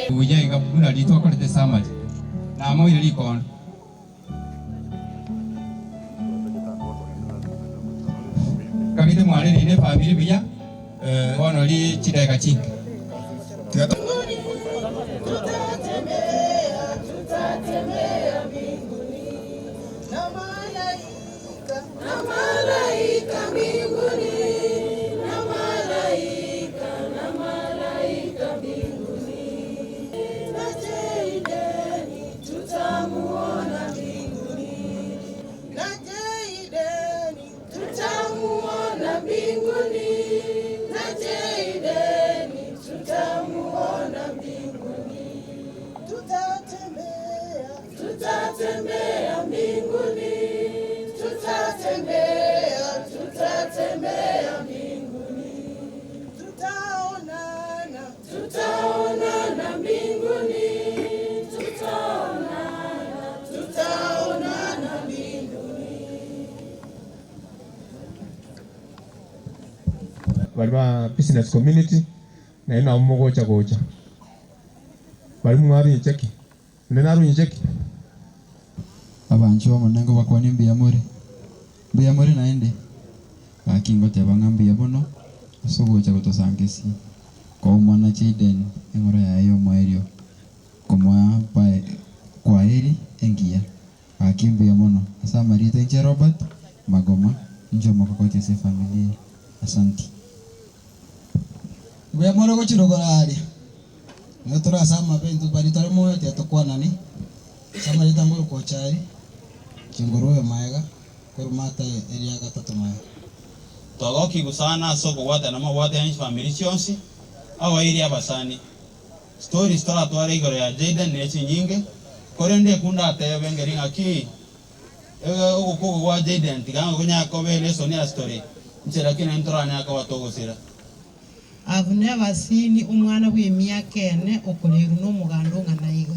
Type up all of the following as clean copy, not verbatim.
Buya iga buna riria twakorete summary, namoire rikondo. Kabete mwarereire efamiri buya, bono ri chidakika chinke. Baria ba business community naende nabo mogocha gocha. Baria mwarwa echeki, onde narwa echeki? Abanchwa b'Omonene nkobakwanie mbuya more? Mbuya more naende? Gaki ngoteba ng'a mbuya mono ase ogocha gotosangesia, koa omwana Jayden eng'ora yaye y'omoerio, komoa kwaheri engiya. Gaki mbuya mono ase amarieta inche Robert Magoma, inche omokokoti ase efamiri eye. Asanti. Mbuya more gochia rogoro aaria, nigo tore ase amabe intwe baria tore moyo tiga tokwanani, ase amarieta ngorokwa Ochari, inche nkorwa oyo maega, korwa Martha eria gatato maega. Twagokigwa sana ase okobwatana mobwatani chifamiri chionsi, abairi abasani. Stories toratware igoro ya Jayden ne chinyinge, korende ekunda atebe ngeri ng'aki ogokwa oko gwa Jayden tiga ng'a konya kobe lesson ase tore, nchera ki naende toranyare koba togosira. I've never seen omwana bw'emiaka ene okorerwa nomoganda ong'ana iga.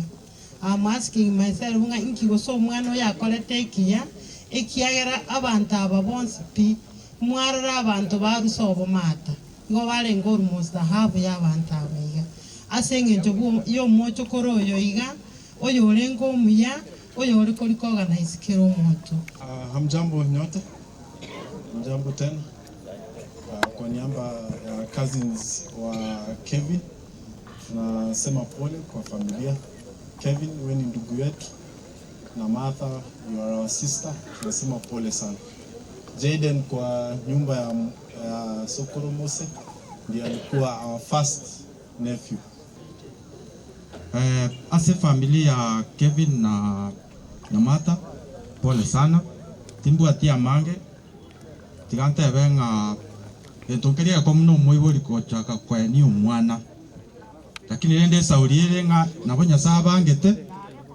I'm asking myself ng'a inki gose omwana oyo akorete ekiya, ekiagera abanto aba bonsi pi, mwarora abanto barusa obomata. Igo barenge almost a half y'abanto aba iga. Ase eng'encho bwo y'omochokoro oyo iga, oyorenge omuya, oyore korika organize kera omonto. Hamjambo nyote, hamjambo tena. Kwa niaba ya cousins wa Kevin tunasema pole kwa familia. Kevin we ni ndugu yetu na Martha you are our sister, tunasema pole sana. Jayden kwa nyumba ya, ya Sokoro Mose ndiye alikuwa our first nephew. Ase efamiri ya Kevin na na Martha, pole sana, timbwati amange, tiga ntebe ng'a gento nkeria egekong'u na omoibori gochaka koenia omwana, lakini rende esauri ere ng'a nabo Nyasae abangete,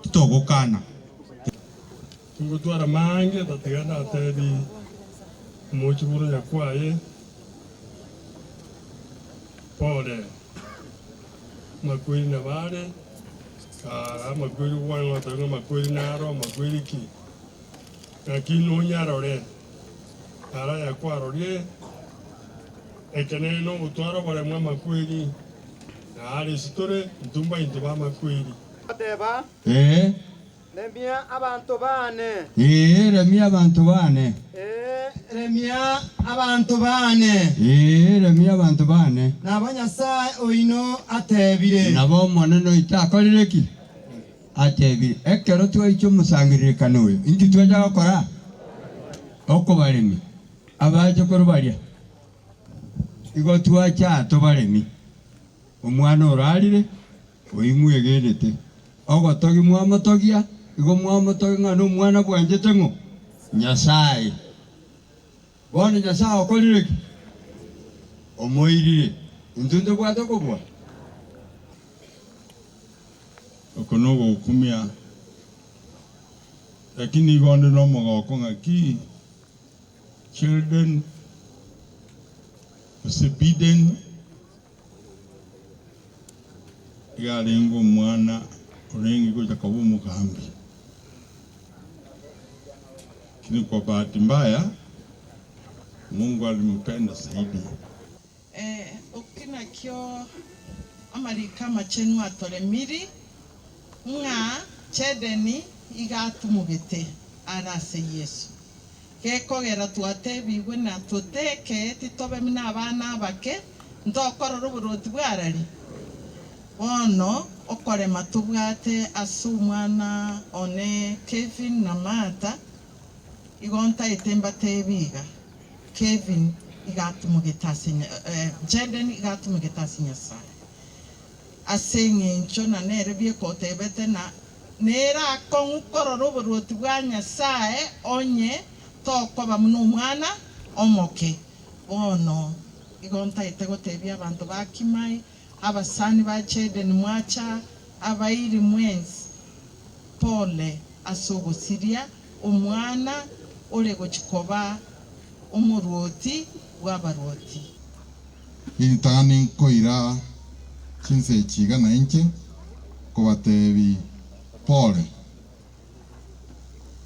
titogokana. Tingotwara maange, tatiga natebi omochukuru nyakwaye, Pole, amakweri nabo are, amakweri okwana goteba ng'a amakweri naro, amakweri ki? Naki nonyarore, naro ayakwarorire, ekenene nogotwara oboremu amakweri, na are ase tore, intwe mbaintwe b'amakweri. Goteba, Ee. Remia abanto baane. Ee, remia abanto baane. Ee, remia abanto baane. Ee, remia abanto baane. Nabo Nyasae oino atebire. Nabo Omonene oito akorire ki? Atebire. Ekero twaicha omosangererekano oyo, inki twecha gokora? Okobaremia. Abachokoro baria, igo twacha tobaremie. Omwana orarire, oyio mwegenete. Ogotogia mwamotogia, igo mwamotogia ng'a nomwana bwanchete ng'o? Nyasae. Bono Nyasae okorire ki? Omoirire. Intwe ntobwate okobua? Oko nogokumia, lakini igo onde nomogoko ng'aki? Children gose Biden iga arenge omwana orenge gocha koba omogambi, lakini kwa bahati mbaya Mungu alimpenda zaidi. Ee, oki nakio amariko amachenu atoremiri, ng'a chedeni iga atumogete are ase Yeso. Gekogera twatebigwe na toteke titobe buna abana abake, ntokorora oborwoti bw'arari. Bono okorema tobwate ase omwana one Kevin na Martha, igo ntaete mbatebi iga, Kevin iga atumogete ase Jaden iga atumogete ase Nyasae. Ase engencho na nere bieka otebete na nere akong'u korora oboruoti bwa Nyasae onye tokoba buna omwana omoke. Bono igo ntaete gotebia abanto ba Kimai, abasani ba Jaden mwacha, abairi mwensi, pole ase ogosiria omwana ore gochia koba omoruoti bw'abaruoti. Ritang'ani nkoira chinsa echi iga nainche nkobatebi pole.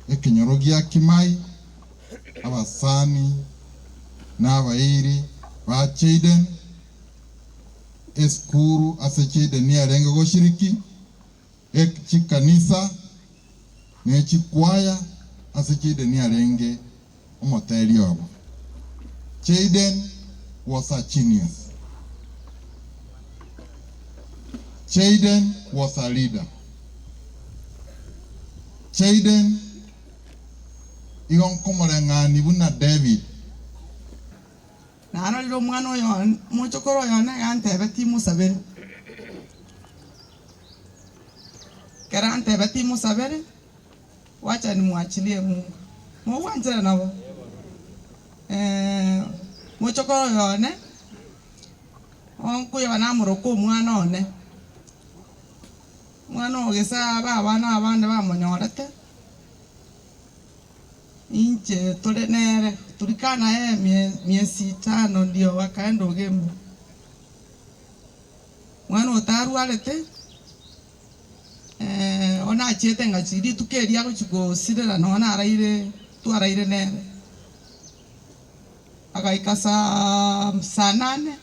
Ekenyoro gia Kimai, abasani na abairi ba Jayden, esukuru ase Jayden yarenge goshiriki, chikanisa ne chikwaya ase Jayden yarenge omoteri obo. Jayden was a genius. Jayden was a leader. Jayden igo nkomoreng'ani buna David. Narorire omwana oyo one, omochokoro oyo one agantebia timosabere. Ekero antebia timosabere. Wacha nimwachilie Mungu. Mogwanchera nabo? Eh, mochokoro oyo one, onkoyeba namoroka omwana one. Omwana oyo gese abe abana abande bamonyorete, inche tore nere, tulikaa na yeye mie miezi tano ndio akaenda Ogembo. Mwana otarwarete. Bono nachiete ngachia rituko erio agochia gosirera nonya naraire twaraire nere. Agaika saa saa nane,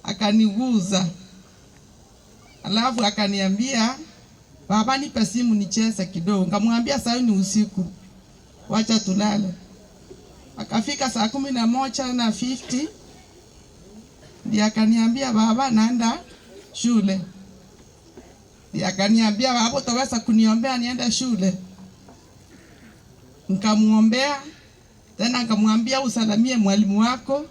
akaniguza alafu akaniambia baba nipe simu nicheze kidogo, nikamwambia sai ni usiku wacha tulale. Akafika saa kumi na moja na 50 ndiye akaniambia baba naenda shule. Ndiye akaniambia baba utaweza kuniombea niende shule? Nikamuombea tena, nikamwambia usalamie mwalimu wako,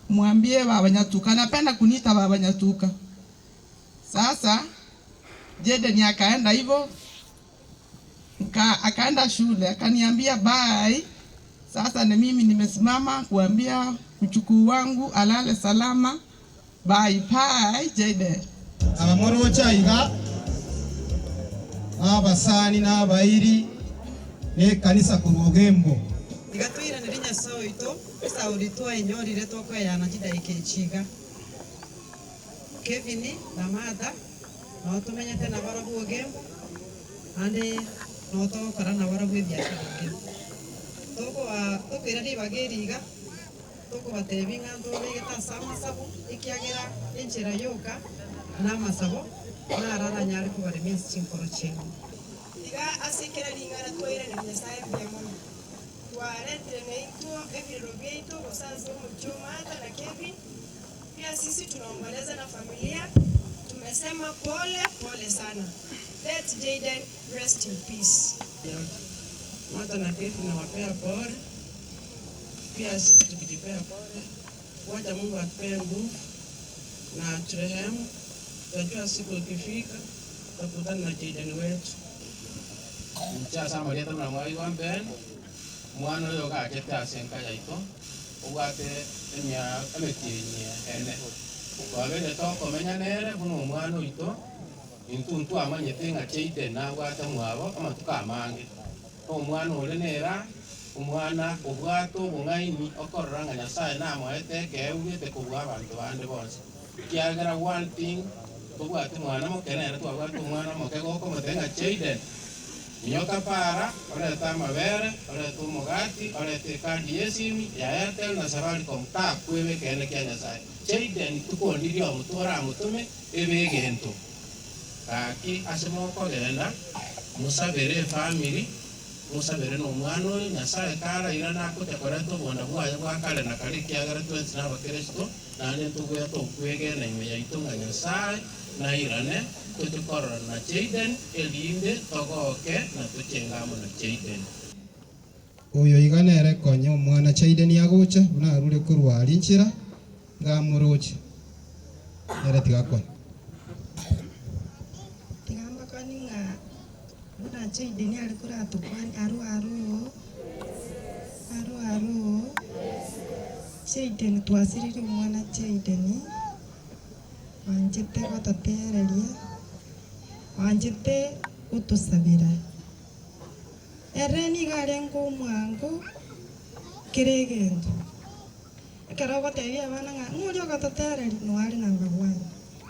mwambie baba Nyatuka, napenda kuniita baba Nyatuka. Sasa Jaden akaenda hivyo, akaenda shule, akaniambia bye. Sasa ni mimi nimesimama kuambia mchukuu wangu alale salama. Bye bye Jaden. Abamoroche aiga, abasani na abairi, na ekanisa korwa Ogembo. Tiga toiranerie Nyasae oito esauri twaenyorire tokoeyana chidaika echi iga. Kevin na Martha nao tomenyete nabarabwo Ogembo, naende nao togokora nabarabwo ebiasara Ogembo. Tokoba tokoira ribaga eri iga, tokobatebia ng'a ntobabegete ase amasabo, ekiagera enchera yoka namasabo naro aranyare kobaremia ase chinkoro chiaino. Tiga ase kera ring'ana twairanerie Nyasae mbuya mono. Twaretire naintwo ebirero biaito gose ase omochie o Martha na Kevin, pia sisi tunaomboleza na familia, tumesema pole pole sana. Let Jayden rest in peace. Martha na Kevin nawapea pole, pia sisi tukijipea pole, wacha Mungu atupee nguvu na aturehemu. Tutajua siku ikifika tutakutana na Jayden wetu. Inche ase amarieta buna mwaigwa mbeene, omwana oyo ogachete ase enka yaito, obwate emetienyi ene. Twabeire tokomenya nere buna omwana oito, intwe ntwamanyete ng'a Jayden nabwate mwabo amatuko amange. Nomwana ore nere aa. Omwana obwate obong'aini okorora ng'a Nyasae namoete ekeegwa gete kobua abanto bande bonsi. Ekiagera one thing tobwati mwana moke nere twabwate omwana omoke gokomotebia ng'a Jayden minyoka para orete amabere, orete omogati, orete ekadi yesimi ya Airtel na Safaricom takweba ekeene kia Nyasae. Jayden tukondirie omotu oramotome ebe egento. Gaki ase mokogenda mosabere efamiri Mosabere nomwana oyo, Nyasae karairane agocha koreta obonda bwaye bwa kare na kare, ekiagera twensi n'Abakristo, naende ntogwete okwegena ime yaito ng'a Nyasae nairane toche kororana na Jayden, erinde togoke na tochenge amo na Jayden. Oyo iga nere konya omwana Jayden agocha, buna arure korwa aria nchera, iga amoroche, nere tiga akwane. Tiga mbakwanie ng'a Buna Jayden are koratokwania arwo aroo, arwo aroo, Jayden twasiririe omwana Jayden, oanchete gototereria, oanchete gotosabera. Ere nigo arenge omwango kera egento. Ekero ogotebia abana ng'a ng'a oria ogototereria noyo are number one,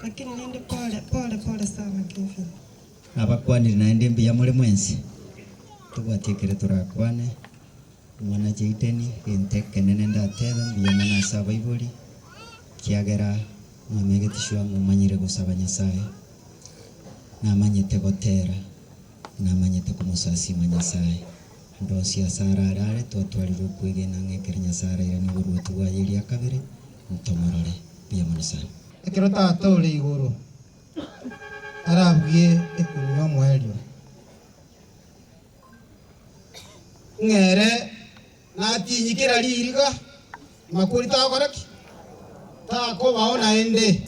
lakini rende pole pole pole sana Kevin. Nabakwanire naende mbuya more mwensi, tobwati ekere torakwane, omwana Jayden, gento ekenene ndatebe mbuya mono ase abaibori, ekiagera mwamegeti sure momanyire gosaba Nyasaye, namanyete gotera, namanyete komosasima Nyasaye. Ande onsi ase arare are, twatwarire okwegena ng'a ekero Nyasaye arairanie oboruoti bwaye eria kabere, ntomorore. Mbuya mono sana. Ekero Tata ore igoro arabugie ekumi y'omoerio. Ng'ere natinyi kera ririga, amakori tagokora ki? Takobao naende.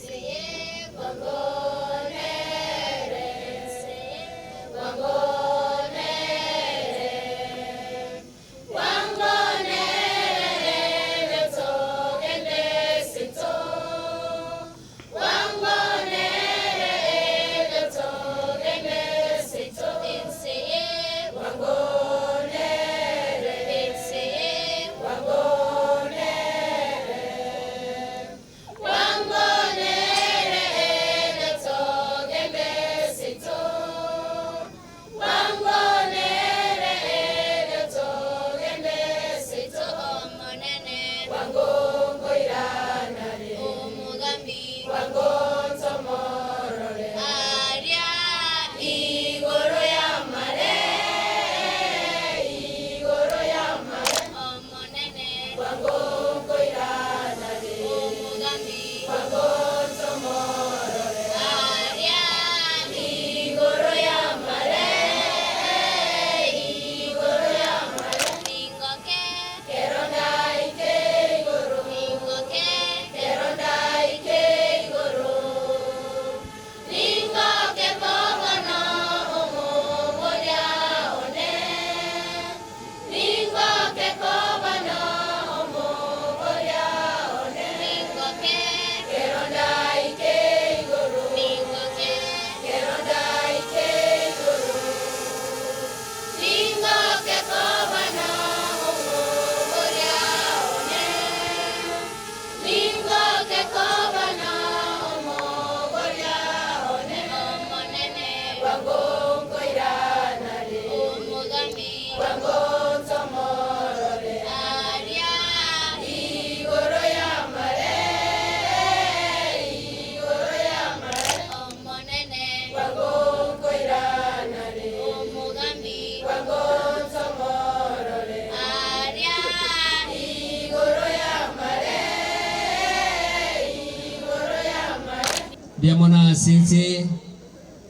Mbuya mono ase ense,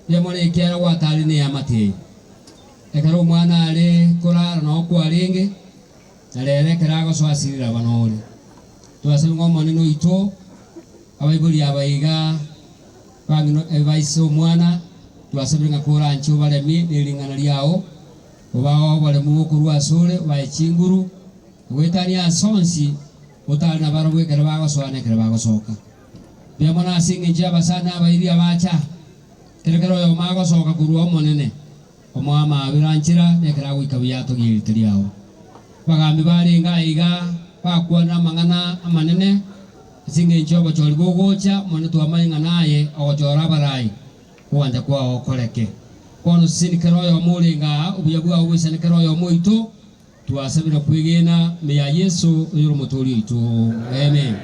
mbuya mono ekiagera gwatari neamate eye. Ekero omwana are korara noo kwarenge, na rero ekero agosoa ase riraba nore. Twasabire ng'a Omonene oito, abaibori aba iga bang'ina baise omwana, twasabire ng'a koranche obaremie ne ring'ana riao, obae oboremu bokorwa asore, obae chinguru, goetania ase onsi otare nabarabwo ekero bagosoa na ekero bagosoka. Mbuya mono ase engencho y'abasani abairi abacha, ekero kera oyomo agosoka korwa Omonene, omoa amaabera anchera, na ekero agoika buya atogie erita riao. Abagambi barenge aiga bakwanire amang'ana amanene ase engencho y'obochori bogocha, Omonene twamanye ng'a naye ogochora abarai, ogwancha kwao gokoreke. Bono seseni kera oyomo orenge aa, obuya bwao boisane kera oyomo oito, twasabire kwegena ime ya Yeso oyore Omotoori oito. Amen.